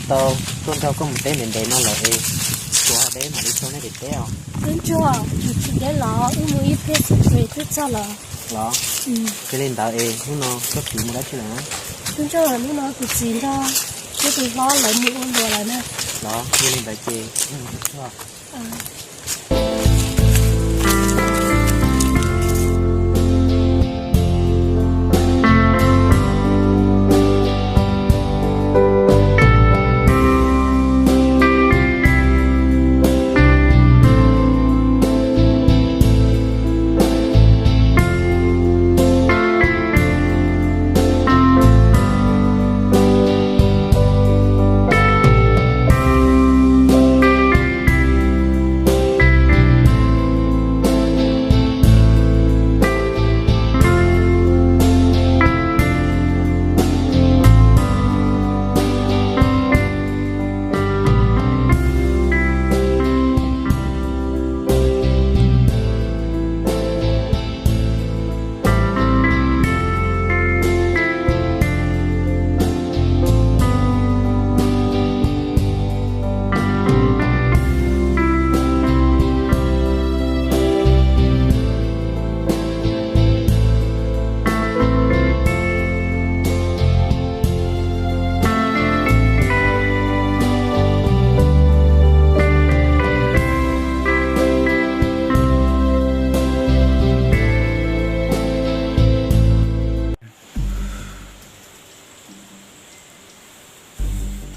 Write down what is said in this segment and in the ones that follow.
Tau tuaj nrog koj mus teb ntev ntev no lawm es, tsuav deb mam li tso nej tim teb os. Tub ntsuag, tsis deb los wb mus ib pliag xwb ces twb txog lawm. Los, yog li ntawd es hnub no koj txiv mus dab tsi lawm na? Tub ntsuag, hnub no kuv txiv nrog wb tus hlob lawv mus ua luam lawm na. Los, yog li ntawd ces wb mus tub ntsuag.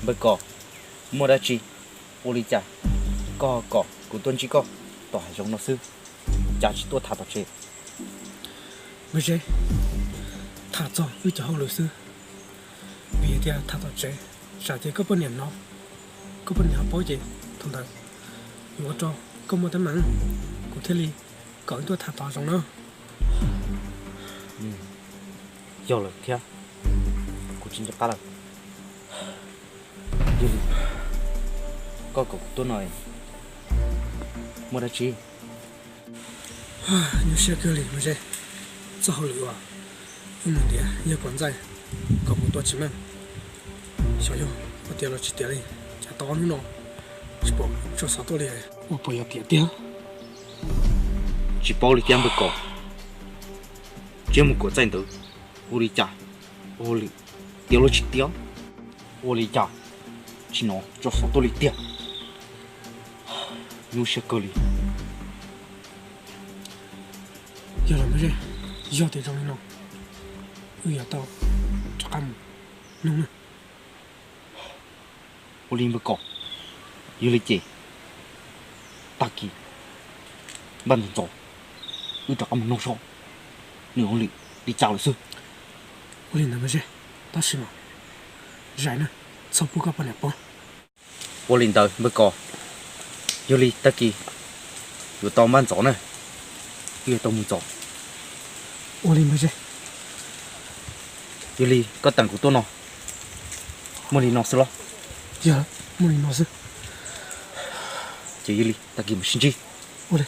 Npawg Kos, muaj dab tsi? Ua li cas koj ho kom kuv tuaj ntsib koj tom hav zoov no xwb, cas tsis tuaj tham tom tsev? Npawg Zeb, tham txog wb cov hauj lwm xwb, vim tias tham tom tsev, tsam tias koj poj niam hnov, koj poj niam ho paub ces thaum ntawd yuav ua rau koj muaj teeb meem, kuv thiaj li kom wb tuaj tham tom hav zoov na. Yog lawm thiab, kuv tsis nco qab lawm. Yog li, koj kom kuv tuaj no muaj dab tsi? Nyuaj siab kawg li Npawg Zeb, txoj hauj lwm uas wb mus ntiav yawg Pov Ntxaij kom mus tua tsis meej, xyov yog ua tiav los tsis tiav li, cas tau ob hnub no tsis pom tso xov tuaj li. Ua puas yog tiag tiag? Tsis paub li thiab npawg Kos, tsiab mus kuam txaij ntawd, ua li cas ua hauj lwm tiav los tsis tiav, ua li cas tsis hnov tso xov tuaj li tiag. Nyuaj siab kawg li. Yog lawm Npawg Zeb, yog tias zoo li no, wb yuav tau rov qab mus noog na. Ua li npawg Kos, yog li ces tag kis npaj ntxov ntxov wb rov qab mus noog saib nws hauj lwm li cas lawm xwb. Ua li ntawd Npawg Zeb, tab sis mas zais na, txhob pub koj poj niam paub. Ua li ntawd npawg Kos, yog li tag kis yuav tau npaj ntxov na, wb yuav tau mus ntxov. Ua li Npawg Zeb. Yog li koj teem kuv tuaj no, muaj li no xwb los? Yog, muaj li no xwb. Ces yog li tag kis mam sib ntsib. Ua li.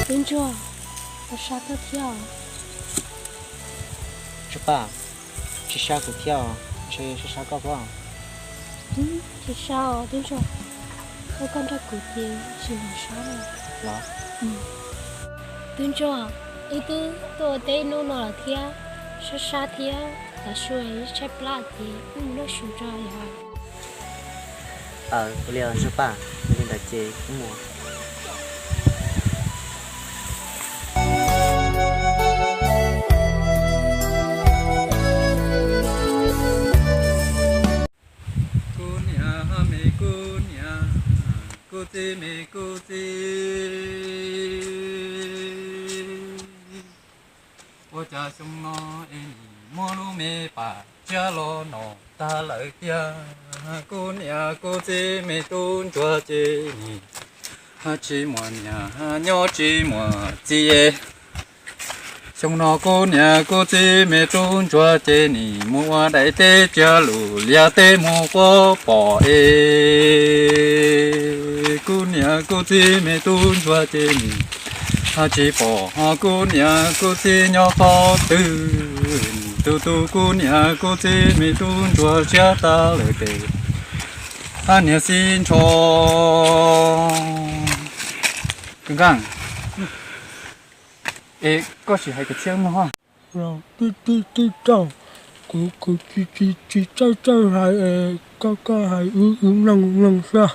Tub Ntsuag, koj sab koj thiab os? Tub Paj, tsis sab kuv thiab os, ntshe sab sab koj pob. Tsis sab os Tub Ntsuag, ua koj nrog kuv ces tsis hnov sab los. Tub Ntsuag, wb twb tuaj ua teb ib hnub no lawm thiab, sab sab thiab, tav su tshaib plab ces wb mus noj su tso yog. Aws, ua li os Tub Paj, ua li ntawd ces wb mus. Kuv niam me kuv niam, kuv txiv me kuv txiv, ua cas xyoo no es nim muab lub me pam tsiab los no tag lawm tiag. Kuv niam kuv txiv me tub ntsuag ces nim tsis muaj niam nyob tsis muaj txiv. Xyoo no kuv niam kuv txiv me tub ntsuag ces nim mus ua daim teb tsiab lus liaj teb mus quaj pom es. Kuv niam kuv txiv me tub ntsuag ces nim tsis pom ho kuv niam kuv txiv nyob qhov twg. Tus tus kuv niam kuv txiv me tub ntsuag siab tag lawm ces hab niag xib ntsho. Kwv Nkaaj, es koj sim hais kwv txhiaj mloog. Los tib tib tib tauj, kuv kuv tsis tsis tsis txawj txawj hais es koj koj hais wb wb mloog mloog xwb.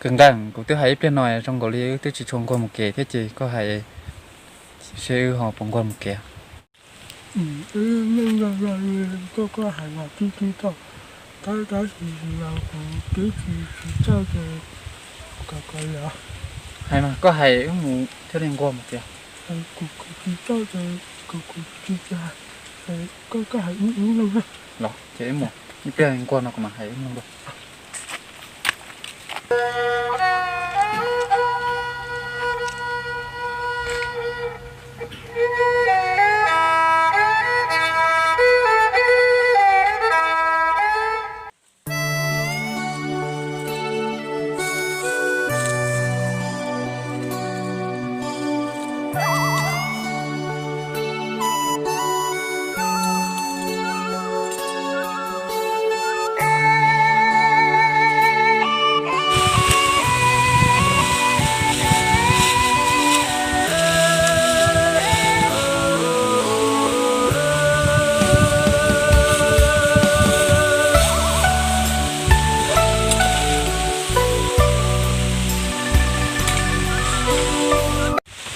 Kwv Nkaaj, kuv twb hais ib pliag no zoo nkaus li wb twb tsis tshua nquag mus kev thiab ces koj hais seb wb ho puas nquag mus kev. Koj koj hais los tib tib tauj, tab tab sis los kuv twb tsis tsis txawj ces koj koj li. Hais mas koj hais wb mus thiaj li nquag mus kev. Kuv kuv tsis txawj ces kuv kuv tsis tsis hais, koj koj hais wb wb mloog. Los ces wb mus, ib pliag nquag no kuv mam hais wb mloog dua.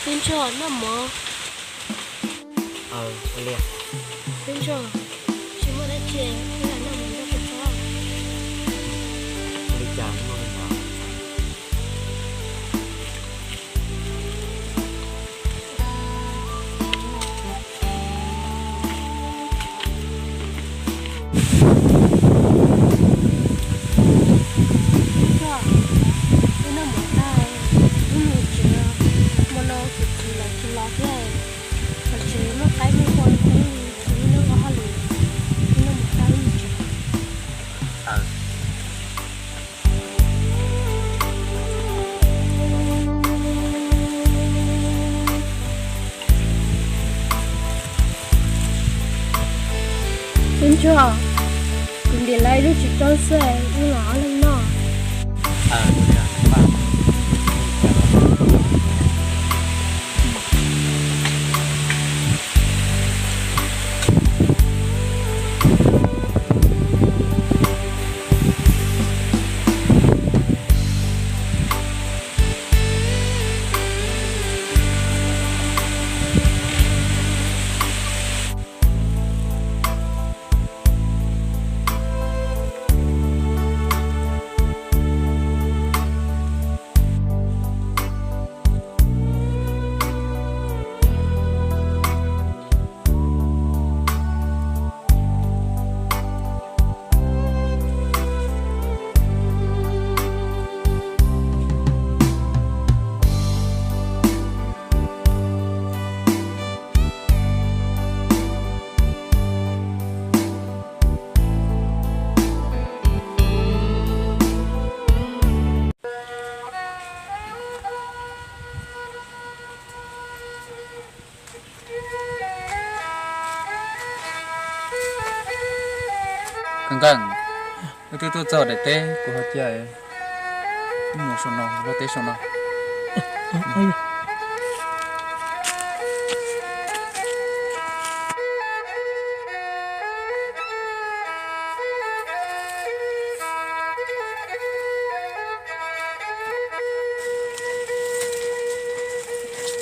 Tub ntsuag noj mov. Tub ntsuag, tsis muaj dab tsi, wb lam noj mov nrog koj tso. Li cas muaj li ntawd? Wb noj mov tag, wb mus tsev, hmo no kuv txiv lawv tsis los thiab, los tsev muaj qaib muaj npua, wb noj ua hauj lwm, wb noj mov tag. Tub ntsuag, kuv ntim lawv ib lub tsis tsawb xwb, wb los ob leeg noj. Koj nkeeg, wb twb tuaj txog daim teb kuv ho cia wb mus saum no, mus lub teb saum no.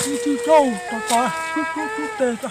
Ib tug rau, tos tos, tub tub tub tes tso.